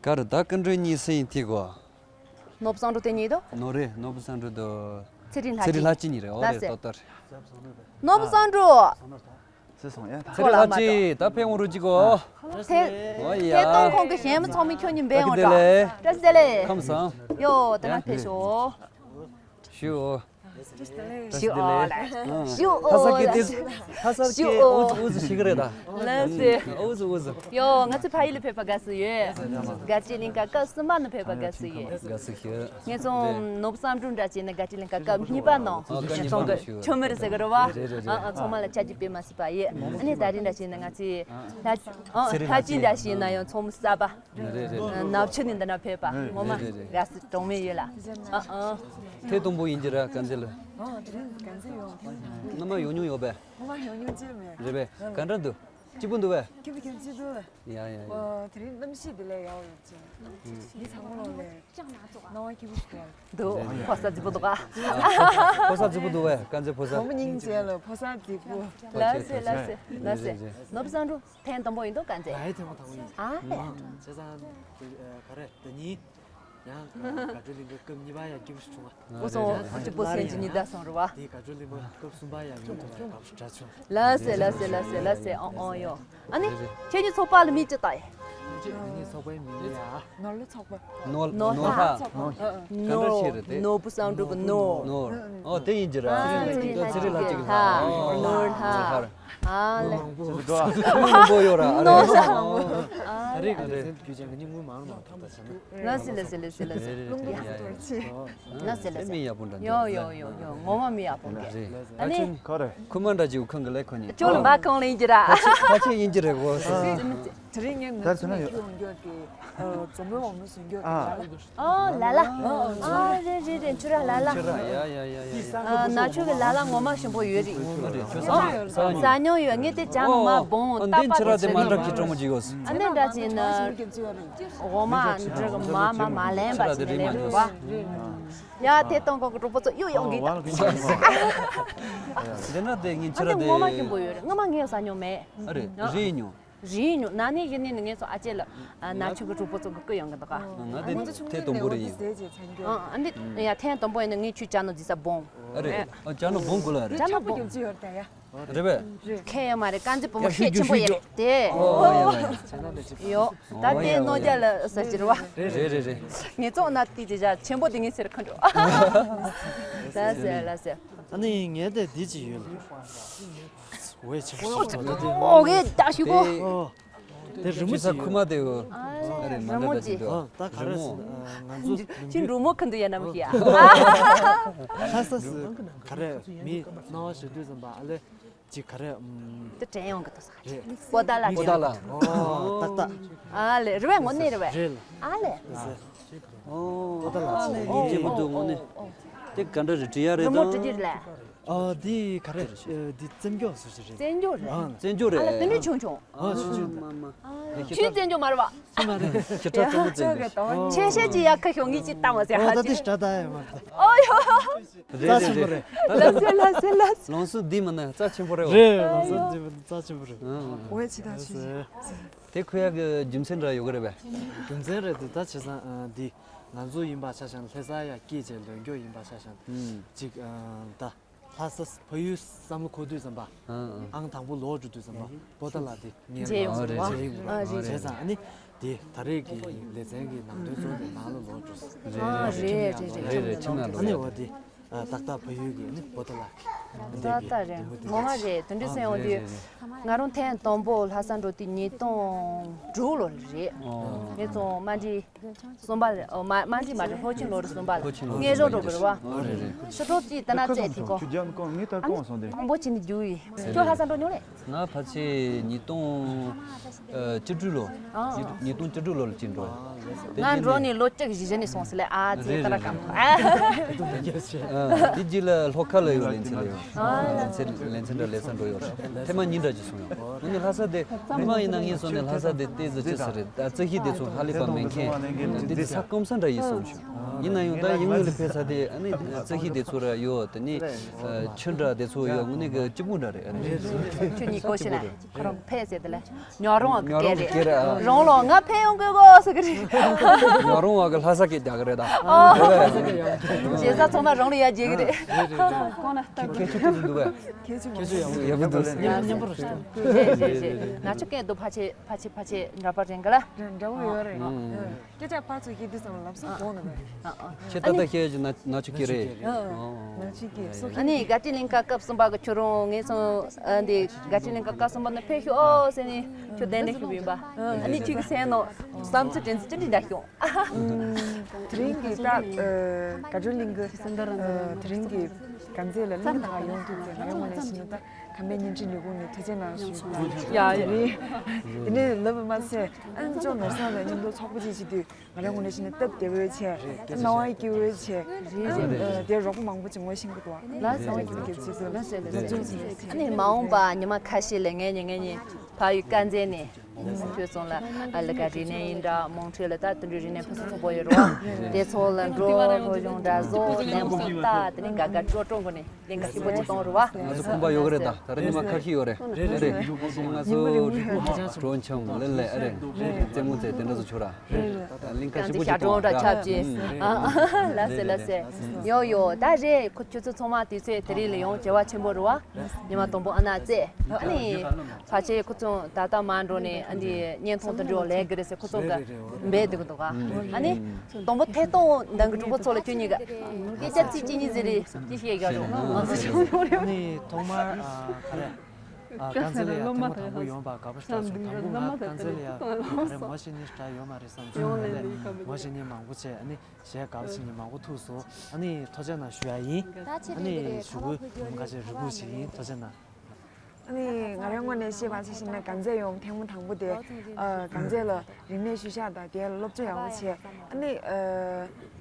ག་རུ་ད་ཀུན་གྲོལ་གཉིས་སུ་ཡིན་ཐིག་གོ། ནོར་བུ་བསམ་འགྲུབ་དེ་གཉིས་དོ། ནོར་རེད་ནོར་བུ་བསམ་འགྲུབ་དོ། ཚེ་རིང་ལྷ་ཚེ་རིང་ལྷ་སྐྱིད་གཉིས་རེད། འོ་རེད་ཏོ་ཏོ་རེད། ནོར་བུ་བསམ་འགྲུབ། ཚེ་སོང་ཡ་ད། ཚེ་རིང་ལྷ་སྐྱིད་ད་ཕེབས་འོང་རུ་ཅིག་གོ། ཐད་འོ་ཡ། ཐད་གཏོང་ཁང་གི་གཞན་མི་ཚང་མས་ཁྱོད་ཉིད་འབད་འོང་ད་གི་དེ་ལས། བཀྲ་ཤིས་བདེ་ལེགས། ཁམས་བཟང་། ཡོ་དེ་ན་ཕེབས་ཤོག་ཞུ། ཞུ་ཨོ་ལ། ཞུ་ཨོ་ལ། ཞུ་ཨོ། ཨུ་ཙི་ཨུ་ཙི་ཞིག་རེད་ད། ལགས་སེ། ཨུ་ཙི་ཨུ་ཙི། ཡོ་ང་ཚོ་ཕ་ཡུལ་ལ་ཕེབས་པ་དགའ་བསུ་ཡོད། དགའ་སྤྲོའི་གླིང་ག་སྐབས་གསུམ་པ་ནང་ཕེབས་པ་དགའ་བསུ་ཡོད། དགའ་བསུ་ཞུ། ངེད་ཚང་ནོར་བུ་བསམ་འགྲུབ་འདྲ་བྱས་ནས་དགའ་སྤྲོའི་གླིང་ག་སྐབས་གཉིས་པ་ནང་ཨ་སྐབས་གཉིས་པ་ཚང་གི་ནང་ཞུ། ཆོས་མི་རེད་ཟེར་གི་རེད་བ། རེད་རེད་རེད། ཨ་ཨ་ཚང་མ་ལ་ཆ་རྒྱུས་དཔེ་མ་སྲིད་པ་ཡོད། ཨ་ནི་ད་རིང་འདྲ་བྱས་ནས་ང་ཚོའི་ལྷ་ཨ་ཚེ་རིང་ལྷ་ལྷ་སྐྱིད་འདྲ་བྱས་ན་ཡང་ཚོམ་གསར་པ། རེད་རེད། ནག་ཆུ་ནས་འདི་ན་ཕེབས་པ་ངོ་མ་རེད་རེད། དགའ་བསུ་གྲངས་མེད་ཡོད་ལ། ཨ་ཨ། ཐེངས་དང་པོ་ཡིན་གྱི་ར་དཀར་མཛེས་ལ། ཨ་དེ་རིང་དཀར་མཛེས་ཡོང་། སྔོན་མ་ཡོང་མྱོང་ཡོད་པས། སྔོན་མ་ཡོང་མྱོང་ཅི་མེད། རེད་པས། ག་འདྲ་འདུག་སྐྱིད་པོ་འདུག་པས། སྐྱིད་པོ་སྐྱིད་པོ་འདུག་པས། ཡ་ཡ་ཡ། ཨ་དེ་རིང་གནམ་གཤིས་དེ་ལས་ཡག་ཡོད་ཅེས། འདི་ཚང་མ་ལོག་ལས། སྣང་བ་སྐྱིད་པོ་ཞིག་འདུག་འདུག་ཕོ་གསར་རྫིག་པོ་འདུག་ག་ཕོ་གསར་རྫིག་པོ་འདུག་པས་དཀར་མཛེས་ཕོ་གསར། བུ་མོ་སྙིང་རྗེ་ལ་ཕོ་གསར་རྫིག་པོ། ལགས་སེ་ལགས་སེ་ལགས་སེ། རེད་རེད། ནོར་བུ་བསམ་འགྲུབ་ཐེངས་དང་པོ་ཡིན་འདུག་དཀར་མཛེས། ཨ་ཐེངས་མ་དང་པོ་ཡིན། ཨ་ཨེ། བྱས་ཙང་ག་རེ་ད་ཉིན་ཡང་དགའ་སྤྲོའི་གླིང་ག་སྐབས་གཉིས་པ་ཡང་སྐྱིད་པོ་ཞིག་བྱུང་བ། སྐུ་སོང་སྐྱིད་པོ་སེམས་ཀྱི་ཉི་ཟླ་སོང་རུ་བ། དེ་དགའ་སྤྲོའི་གླིང་ག་སྐབས་གསུམ་པ་ཡང་ཡོང་ཐུབ་པ་དགའ་པོ་ཞེ་དྲག་བྱུང་། ལགས་སེ་ལགས་སེ་ལགས་སེ་ལགས་སེ། ཨང་ཨང་ཡོ། ཨ་ནི་ཁྱེད་ཉིད་ཚོགས་པ་ལ་མི་ཅི་ལྟ་ཡི། ཁྱེད་ཉིད་ཚོགས་པའི་མི་ལ་ཡ། ནོར་ལྷ་ཚོགས་པ། ནོར་ནོར་ལྷ། ནོར་ལྷ་ཚོགས་པ། ནོར་ནོར་བུ་བསམ་འགྲུབ་ཀྱི་ནོར། ནོར། ཨོ་དེ་ཡིན་གྱི་ར། ཨ་ཚེ་རིང་ལྷ་ཚེ་རིང་ལྷ་གཅིག་ལྷ། ལྷ། ནོར་ལྷ། ཨ་ལེ། མང་པོ་ཡོད་ར། ནོར་ལྷ། ཨ་ལེ། ད་རེས་ཀྱི་རེད། རྒྱུ་ཅན་གྱི་སྙིང་དངུལ་མང་མང་ཐོབ་པ་བྱས་ན། ལགས་སེ་ལགས་སེ་ལགས་སེ་ལགས་སེ། རེད་རེད་རེད། ཡ་ཡ་ཡ། ལགས་སེ་ལགས་སེ། མི་ཡག་པོ་འདྲ་འདུག་ཡོ་ཡོ་ཡོ་ཡོ། ངོ་མ་མི་ཡག་པོ་འདུག་རེད། ཨ་ནི། ཁོ་རེད། ཁུ་མ་འདྲ་ཅིག་ཁང་གི་ལས་ཁོ་ཉིད། ཅོ་ལ་མ་ཁང་ལ་ཡིན་གྱི་ར། ཕ་ཆེ་ཡིན་གྱི་རེད་གོ། དེ་རིང་ངས་ད་ཚོད་ན་ཡོད། ཡོང་རྒྱུ་དེ་འཛམ་བུའི་འོག་མ་བཟོ་རྒྱུ་དེ་ལ། ཨ་ལ་ལ། ཨ་རེད་རེད་རེད། ཁྱོད་ར་ལ་ལ། ཁྱོད་ར་ཡ་ཡ་ཡ་ཡ། ཨ་ནག་ཆུ་གི་ལ་ལ་ངོ་མ་ཞིམ་པོ་ཡོད་རེད། ཟ་མྱོང་ཡོད། ངས་དེ་ཇ་ནང་མ་བོང་ཏག་པ་དེ་ཟ་མྱོང་ཡོད། ཨ་ནི་འདྲ་ཅིག་ན། འོ་མ་འདྲ་གི་མ་མ་མ་ལེན་པ་ཅིག་ལེན་རུ་བ། ཡ་དེ་གཏོང་གོང་གི་གྲོགས་པོ་ཚོ་གཡུག་ཡོང་གི་འདུག་འདི་ན་དེ་ངས་ཁྱོད་ར་དེ། ངོ་མ་ཞིམ་པོ་ཡོད་རེད། ངོ་མ་ངས་ཟ་མྱོང་མེད། ཨ་རེད། རེད་ཉོ། རིན་ཡོད། ན་ནིང་གཞེས་ནིང་ནས་ངས་སོ་ཨ་ཅེ་ལ་ནག་ཆུ་གི་གྲོགས་པོ་ཚོ་གི་བསྐུར་ཡོང་གི་འདུག་ག་ཨ་ང་དེ་ཐེངས་དང་པོ་རེད་ཡིན། ཨ་འདི་ཡ་ཐེངས་དང་པོ་ཡིན་ན་ངས་ཁྱོད་ཇ་ནང་འཛིན་ས་བོང་། ཨ་རེད། ཨ་ཇ་ནང་བོང་དགོས་ལ་རེད། ཇ་ནང་བོང་། རེད་པས། ཁེ་ཡོད་མ་རེད། དཀར་མཛེས་བུ་མོ་ཤེད་ཆེན་པོ་ཡོད་རེད་དེ། ཡོ། ད་དེ་ནོར་རྒྱ་ལ་ཟེར་གྱི་རེད་བ། རེད་རེད་རེད། ངས་ཙོག་ན་དེ་དེ་ཇ་ཆེན་པོ་དེ་ངས་ཟེར་ཁ་འགྲོ། ལ་ཟེར་ལ་ཟེར། ཨ་ནི་ངས་དེ་འདི་ཅི་ཡོད་ལ། ཝེ་ཆེ་ཤོས་ཤོས་ད་དེ། ཨོ་གེ་ད་ཞུ་གོ། ཨོ། དེ་རི་མོ་ཅི་ས་ཅིག་ཁུ་ཡོད། མ་དེ་གོ། ཨ་ ཨ་རེ་མ་འདྲ་འདྲ་ཅིག་འདུག་ཨ། ད་ག་རེ་རི་མོ། ཟེར་ན་ང་ཚོ་ཅི་འབྲུག་མོ་ཁ་འདུག་ཡ་ནམ་ཤི་ཡ། ལྷ་ས་སུ་ག་རེ་མི་སྣང་བ་ཞིག་དུས་ཙམ་པ་ཨ་ལེ། ཅིག་ག་རེ། ཨམ། དེ་དྲན་ཡོང་གི་འདུག་ས། རེད། པོ་ཏཱ་ལ་པོ་ཏཱ་ལ། ཨོ་ཏག་ཏག་ཨ་ལེ་རེད་བས་ངོ་གནས་རེད་བས། རེད་ལ། ཨ་ལེ། ཨོ། པོ་ཏཱ་ལ་ཅིག་ངོ་གནས་སྐྱིད་པོ་འདུག་ངོ་གནས། དེ་ག་འདྲ་རེད་འབྲི་ཡ་རེད་རི་མོ་དང་། འབྲི་རྒྱུ་རེད་ལ། ཨ་འདི་ག་རེ་རེད། འདི་བཙན་སྐྱོགས་སུ་ཞིག་རེད། བཙན་སྐྱོགས་རེད། ཨ། བཙན་སྐྱོགས་རེད། ཨ་ལེ་དེ་འདྲ་ཆུང་ཆུང་། ཨ་ཆུང་ཆུང་། མ་མ། ཆུའི་བཙན་སྐྱོགས་མ་རེད་བ། ཁྱི་ཁྲག་གཙང་མོ་བཙན་སྐྱོགས། ཆེ་ཤེས་ཀྱི་ཡག་ཁ་ཤོག་ངེས་ཀྱི་ལྟ་བ་ཟེར་ཧ་ཅི། ཨོ་ཡོ། རེད་རེད་རེད། ལགས་སོ་ལགས་སོ་ལགས་སོ། ལོངས་སུ་འདི་མིན་ན་རྩ་ཆེན་པོ་རེད། རེད་ལོངས་སུ་འདི་མིན་ན་རྩ་ཆེན་པོ་རེད། འོ་ཆི་ད་ཆི་ཆི། དེ་ཁོ་ཡག་གི་རྒྱུ་མཚན་འདྲ་ཡོད་གི་རེད་པས། རྒྱུ་མཚན་རེད་དེ་ད་བྱས་ཙང་འདི་ང་ཚོ་ཡིན་པ་ཆ་བཞག་ན་ལྷ་ས་ཡ་སྐྱིད་ཅེས་ལོན་སྐྱོ་ཡིན་པ་ཆ་བཞག་ན་ཅིག་ད། ལྷ་ས་ཕ་ཡུལ་བསམ་བློ་འཁོར་དུས་ཙམ་པ། ཨང་དང་པོ་ལོག་འགྲོ་དུས་ཙམ་པ་པོ་ཏཱ་ལ་དེ་ངས་མཇལ་ཡོང་ཟེར་བ། མཇལ་ཡོང་ཟེར་བ། ཨ་རེད་རེད། བྱས་ཙང་ཨ་ནི་དེ་ད་རེས་ཀྱི་ལེ་ཚན་གྱི་ནང་དོན་ཚོ་དེ་ནང་ལ་ལོག་འགྲོ་ཟེར། ཨ་རེད་རེད་རེད། རེད་རེད་ཁྱིམ་ནང་ཨ་ནི་འོ་དེ་ཏག་ཏག་ཕ་ཡུལ་གྱི་ཨ་ནི་པོ་ཏཱ་ལ་གི་ཏག་ཏག་རེད། ངོ་མ་རེད་དེ་འདྲ་སེམས་འོང་དུས་ང་རང་ཐེངས་དང་པོ་ལྷ་ས་འགྲོ་དུས་ཉིས་སྟོང་དྲུག་ལོ་རེད། ངས་ཚོང་མ་འདྲི། གསུམ་པ་ལ་ཨོ་མ་མ་འདི་མ་འདི་ལྷོ་ཆེན་ལོ་རེ་གསུམ་པ་ལ་ལྷོ་ཆེན་ལོ་རེ་སྔས་བྱོན་འགྲོ་དགོས་རེད་བ། ཨོ་རེད་རེད། ཕྱི་དྲོ་གཅིག་ད་ན་རྩེད་དེ་གོ། ཁྱོད་རྒྱ་མི་གང་ངས་ད་གང་སོང་དེ། དང་པོ་ཕྱིན་ནས་རྒྱུ་ཡིན། ཁྱོད་ལྷ་ས་འགྲོ་མྱོང་རེད། ང་ཕལ་ཆེར་ཉིས་སྟོང་ཨ་བཅུ་དྲུག་ལོ། ཨ། ཉིས་སྟོང་བཅུ་དྲུག་ལོ་ལ་གཅིག་འགྲོ། དེ་ང་རྗེས་འགྲོ་ནས་ནས་ལོ་གཅིག་བཞི་བཞི་ནས་སོང་ཟེར་ལེ་ཨ་ཙེ་ད་ར་གམ། ཨ། དེ་རྗེས་ལ་ལྷོ་ཁ་ལ་ཡོད་ལེ་ཚན་ལ་ཡོད། ལེ་ཚན་ལེ་ཚན་འདྲ་ལེ་ས་འགྲོ་ཡོད་རེད། ཐེངས་མ་གཉིས་འདྲ་ཅིག་སོང་ཡོད། ཨ་ནི་ལྷ་ས་དེ་ཉི་མ་ཡིན་ན་ངས་སོང་ནས་ལྷ་ས་དེ་ལྟས་ཟེར་ཅི་ཟེར་རེད། ད་རྩི་ཤིང་དེ་ཚོ་ཧ་ལས་པ་མེད་མཁན་དེ་ས་སྐམ་ས་འདྲ་ཡིན་སོང་ཞུ། ཡིན་ན་ཡང་ད་ཡིན་ངོས་ལ་ཕེབས་ས་དེ་ཨ་ནི་རྩི་ཤིང་དེ་ཚོ་ར་ཡོད། དེ་ནི་ཆུ་འདྲ་དེ་ཚོ་ཡོད། དངོས་གནས་གི་སྐྱིད་པོ་འདྲ་རེད། ཨ་ནི་ཁྱོད་གཉིས་ཀོ་ཤི་ན་ཁོ་རང་ཕེབས་ཟེར་དེ་ལ་ཉོ་རོང་བ་གི་སྐད་རེད། རོང་ལོ་ང་ཕེབས་ཡོང་གི་གོ་ཟེར་གི་རེད། ཉོ་རོང་བ་གི་ལྷ་ས་སྐད་རྒྱག་གི་རེད་ད། ཨོ། རེད་པས། བྱེད་ས་ཚང་མ་རང་ལ་ཡ་རྒྱག་གི་རེད། ཁྱེད་ཁྱེད་ཆུ་དེ་འདུག་པས། ཁྱེད་ཆུ་ཡག་པོ་འདུག་ཉམས་པོ་རེད། རེད་རེད་རེད། ན་ཆུ་སྐད་དུ་ཕ་ཆེ་ཕ་ཆེ་ཕ་ཆེ་འདྲ་པ་རེད་ག་ལ། འདྲ་པོ་ཡོད་རེད། སྐད་ཆ་ཕར་ཚུར་བཤད་དུས་ཙམ་ལབ་སོང་དགོངས་ནས་རེད། ཁྱེད་ད་ལྟ་ཁྱེད་ཀྱི་ན་ན་ཆུ་སྐད་རེད། ན་ཆུ་སྐད་སོ། ཨ་ནི་དགའ་སྤྲོའི་གླིང་ག་སྐབས་གསུམ་པ་གི་ཁྱོད་རང་ངས་སོང་ཨ་འདི་དགའ་སྤྲོའི་གླིང་ག་སྐབས་གསུམ་པ་ནས་ཕེབས་ཤོག་ཨོ་ཟེར་ནས་ཁྱོད་གདན་འདྲེན་ཞུས་པ་ཡིན་པ། ཨ་ནི་ཁྱོད་ཀྱི་སེམས་ནང་བསམ་ཚུལ་དྲན་ཚུལ་ཅི་འདྲ་འདྲ་བྱུང་། དེ་རིང་གི་ད་དགའ་སྤྲོའི་གླིང་གི་དེ་རིང་གི་དགའ་མཛེས་ལ་གླིང་ག་ཡོང་ཐུབ་ཚེ་ང་རང་ངོས་ནས་བྱས་ན་ད་ཁམས་པའི་བརྙན་འཕྲིན་ལས་ཁུངས་ནས་ཐུགས་རྗེ་གནང་ཞུ། ཡ་ཡ། དེ་ནས་ལབ་པ་མ་ཟད་ཨ་ནི་ཅོ་ནོར་བཟང་དང་མཉམ་དུ་ཚོགས་པ་ཅིག་བྱེད་དུས་ང་རང་ངོས་ནས་བྱས་ན་སྟབས་བདེ་བོ་བྱས་སྣང་བ་སྐྱིད་པོ་བྱས་དེ་རོགས་པ་མང་པོ་ཅིག་ངོ་ཤེས་ཀྱི་འདུག་ལ་སོང་ཅིག་ཅིག་ལ་སོང་ལ་སོང་། ཨ་ནི་མ་འོངས་པ་ཉི་མ་ཁ་ཤས་ལ་ངས་ནི་ངས་ནི་ཕ་ཡུལ་དཀར་མཛེས་ནས། ཁྱོད་ཚོ་ལ་ཨ་ལི་ཀ་རིག་གནས་ཡིན་འདྲ་མང་ཁྲོད་ལ་ད་དུད་འགྲོའི་རིག་གནས་ཕུན་སུམ་ཚོགས་པོ་ཡོད་རེད་བ། དེ་ཚོ་ལ་འགྲོ་སློབ་སྦྱོང་འདྲ་བཟོ་ལན་མང་པོ་ལྟ་དེ་ནས་དགའ་དགའ་སྤྲོ་སྤྲོ་དགོས་ནས་གླིང་ག་སྐྱིད་པོ་ཅིག་གཏོང་རུ་བ། ང་ཚོ་ཁོམ་པ་ཡོད་གི་རེད་ད། ད་རེས་ཉི་མ་ཁ་ཤས་ཡོད་རེད། རེད་རེད། ང་ཚོ་གྲོ་འཆམ་ལེ་ལེ་ཨ་རེད། རྩེད་མོ་རྩེ་དེ་འདྲ་ཚོ་ཆོག་ར། རེད་རེད། གླིང་ག་ཡང་སྐྱིད་པོ་ཅིག་གཏོང་ར། ལ་སེ་ལ་སེ། ཡོ་ཡོ་ད་རེད་ཁོ་ཁྱོད་ཚོ་ཚང་མ་དུས་ཚོད་དེ་རིང་ལ་ཡོང་བྱ་བ་ཆེན་པོ་རུ་བ། ཉི་མ་དང་པོ་ཨ་ན་རྩེ། ཨ་ནི། ཕལ་ཆེར་ཁོ་ཚོ་ད་ལྟ་མ་འགྲོ་ནས་ཨ་འདི་བརྙན་ཐུང་དུ་འགྲོ་ལས་གི་རེད་ཟེར་ཁོ་ཚོ་གི་འབད་འདུག་འདུག་ག་ཨ་ནི། དང་པོ་ཐད་གཏོང་འདང་གི་གྲོགས་པོ་ཚོ་ལ་ཁྱོད་གཉིས་ཀ་སྐད་ཆ་ཚིག་གཅིག་གཉིས་ཟེར་རེད་ཅི་ཤེས་ག་རུ་ང་ཚོ་ཆུང་ཆུང་རེད། ཨ་ནི་ཐོག་མར་ཨ་ག་རེ་ཨ་དཀར་མཛེས་ལ་ཡ་ཐེངས་མ་དང་པོ་ཡོང་པ་དགའ་པོ་ཞིག་བྱུང་། དང་པོ་ང་དཀར་མཛེས་ལ་ཡ་ག་རེ་ངོ་ཤེས་མཁན་ཞེ་དྲག་ཡོད་མ་རེད་བསམ་བྱུང་། ཨ་ནི་ངོ་ཤེས་མཁན་མང་པོ་བྱས་ཨ་ནི་གཞས་དགའ་པོ་ཞིག་མང་པོ་ཐུག་སོང་། ཨ་ནི་ཐུགས་རྗེ་གནང་ཞུ་ཡ་ཡིན། ཨ་ནི་ཞུ་སྐུལ་ཁ་ཤས་རེ་སྐུལ་ཞིག་ཡིན། ཐུགས་རྗེ་གནང་། ཨ་ནི་ང་རའི་ངོས་ནས་བཤད་པ་ཞིག་བྱས་ན་དཀར་མཛེས་ཡོང་ཐེངས་མ་དང་པོ་དེ་ཨ་དཀར་མཛེས་ལ་རིག་གནས་ཤུལ་བཞག་དང་དེ་ལ་སློབ་སྦྱོང་ཡག་པོ་བྱས། ཨ་ནི་ཨ་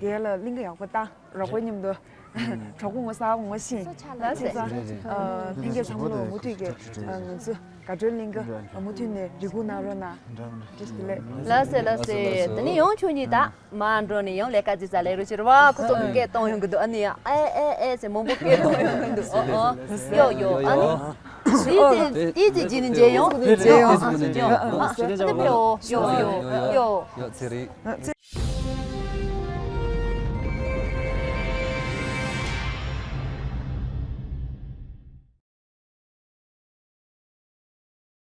དེ་ལ་གླིང་ག་ཡག་པོ་བཏང་། རོགས་པ་མཉམ་དུ་གྲོགས་པོ་ངོ་གསར་པ་ངོ་ཤེས། ལ་ལ་སེ་སེ། ཨ་ལྷན་རྒྱས་ཚང་མ་ལ་མུ་མཐུད་ཀྱི་ཨ་ང་ཚོ་དགའ་སྤྲོའི་གླིང་ག་མུ་མཐུད་ནས་རེ་སྒུག་གནང་རོགས་གནང་། བཀྲ་ཤིས་བདེ་ལེགས། ལ་སེ་ལ་སེ། དེ་ནི་ཡང་ཁྱོད་གཉིས་ད། མར་འགྲོ་ནས་ཡང་ལས་ཀ་ཅིག་ཙ་ལས་རོགས་བྱེད་རོགས། ཁོ་ཚོ་གི་སྐད་གཏོང་ཡོང་གི་འདུག་ཨ་ནི་ཡང་ཨེ་ཨེ་ཨེ་ཟེར་མང་པོ་སྐད་གཏོང་ཡོང་གི་འདུག་ཨོ་ཨོ། ཡོ་ཡོ། ཨ་ནི་ཏི་ཙི་ཏི་ཙི་ཇི་ནི་མཇལ་ཡོང་། མཇལ་ཡོང་། ཨ་ནི་ཡོ་ཡོ་ཡོ། ཡོ་ཚེ་རིང་།